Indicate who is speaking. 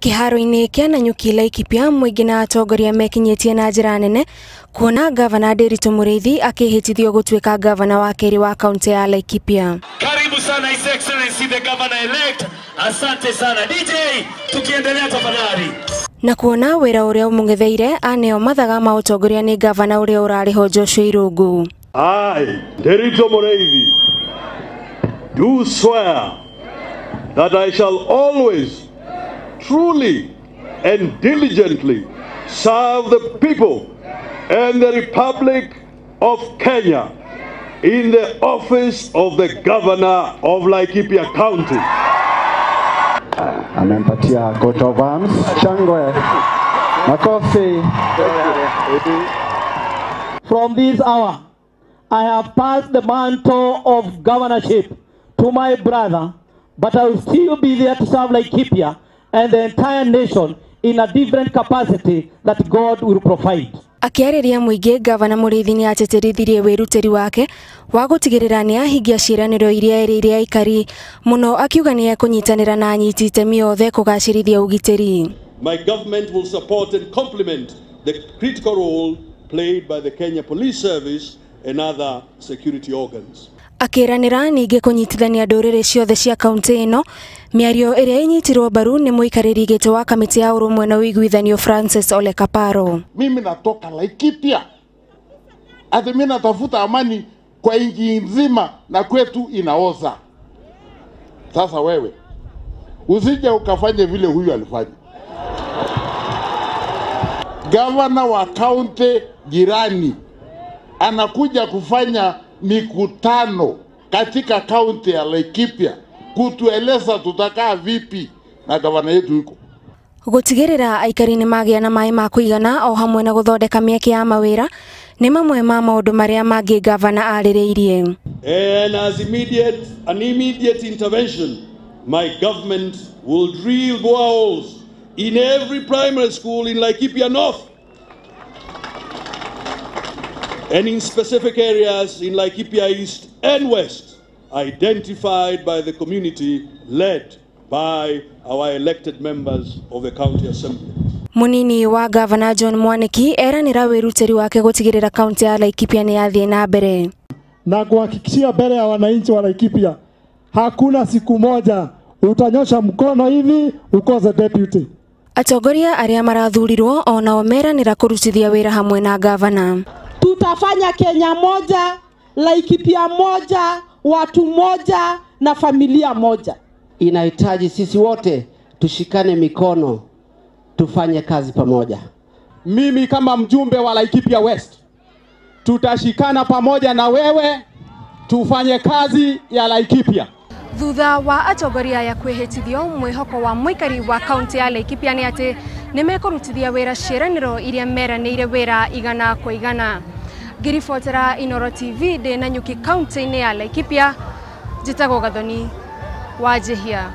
Speaker 1: Kĩharo-inĩ kĩa Nanyuki Laikipia, mũingĩ na atongoria mekinyĩtie na njĩra nene kuona Gavana Ndiritu Mũrĩithi akĩhĩtithio gũtuĩka gavana wa kerĩ wa kaunti ya Laikipia.
Speaker 2: Karibu sana, His Excellency the Governor Elect. Asante sana DJ, tukiendelea tafadhali.
Speaker 1: Na kuona wĩra ũrĩa ũmũng'etheire aneo mathaga ma ũtongoria nĩ gavana ũrĩa ũrarĩho Joshua Irungu.
Speaker 3: I, Ndiritu Mũrĩithi, do swear that I shall always, truly and diligently serve the people and the Republic of Kenya in the office of the Governor of Laikipia County.
Speaker 4: Amempatia coat of arms, shangwe, makofi.
Speaker 5: From this hour, I have passed the mantle of governorship to my brother, but I will still be there to serve Laikipia and the entire nation in a different capacity that God will provide.
Speaker 1: Akĩarĩria mũingĩ, Gavana Mũrĩithi nĩ atĩtĩrithirie wĩrutĩri wake wa gũtigĩrĩra nĩ ahingia ciĩranĩro iria erĩire aikari mũno, akiuga nĩ ekũnyitanĩra na anyiti itemi othe kũgacĩrithia ũgitĩri.
Speaker 3: My government will support and complement the critical role played by the Kenya Police Service and other security organs.
Speaker 1: Akĩranĩra ningĩ kũnyitithania ndũrĩrĩ ciothe cia kaunti ĩno, mĩario ĩrĩa ĩnyitirwo mbaru nĩ mũikarĩri gĩtĩ wa kamĩtĩ ya ũrũmwe na ũiguithanio Francis Ole Kaparo.
Speaker 6: Mimi natoka Laikipia, ati mimi natafuta amani kwa nchi nzima na kwetu inaoza. Sasa wewe usije ukafanye vile huyu alifanya. Gavana wa kaunti jirani anakuja kufanya mikutano katika kaunti ya Laikipia kutueleza tutakaa vipi na gavana yetu yuko.
Speaker 1: Gũtigĩrĩra aikari nĩ magĩa na maĩ ma kũigana o hamwe na gũthondeka mĩeke ya mawĩra nĩ mamwe ma maũndũ marĩa mangĩ gavana arĩrĩirie.
Speaker 3: And as an immediate intervention, my government will drill boreholes in every primary school in Laikipia North and in specific areas in Laikipia East and West, identified by the community led by our elected members of the County Assembly.
Speaker 1: Munini wa Gavana John Mwaniki eranĩra wĩrutĩri wake gũtigĩrĩra kaunti ya Laikipia nĩ yathiĩ na mbere.
Speaker 7: Na kuhakikishia mbele ya wananchi wa Laikipia, hakuna siku moja utanyosha mkono hivi ukose deputy.
Speaker 1: Atongoria arĩa marathurirwo onao meranĩra kũrutithia wĩra hamwe na gavana.
Speaker 8: Tutafanya Kenya moja, Laikipia moja, watu moja na familia moja.
Speaker 9: Inahitaji sisi wote tushikane mikono, tufanye kazi pamoja.
Speaker 10: Mimi kama mjumbe wa Laikipia West, tutashikana pamoja na wewe, tufanye kazi ya Laikipia.
Speaker 1: Thutha wa atongoria ya kwĩhĩtithio, mwĩhoko wa mũikari wa kaunti ya Laikipia nĩ atĩ nĩmekũrutithia wĩra ciĩranĩro iria meranĩire wĩra igana kwa igana. Ngĩribotera Inooro TV ndĩ Nanyuki kaunti-inĩ ya Laikipia, njĩtagwo Gathoni Wanjihia.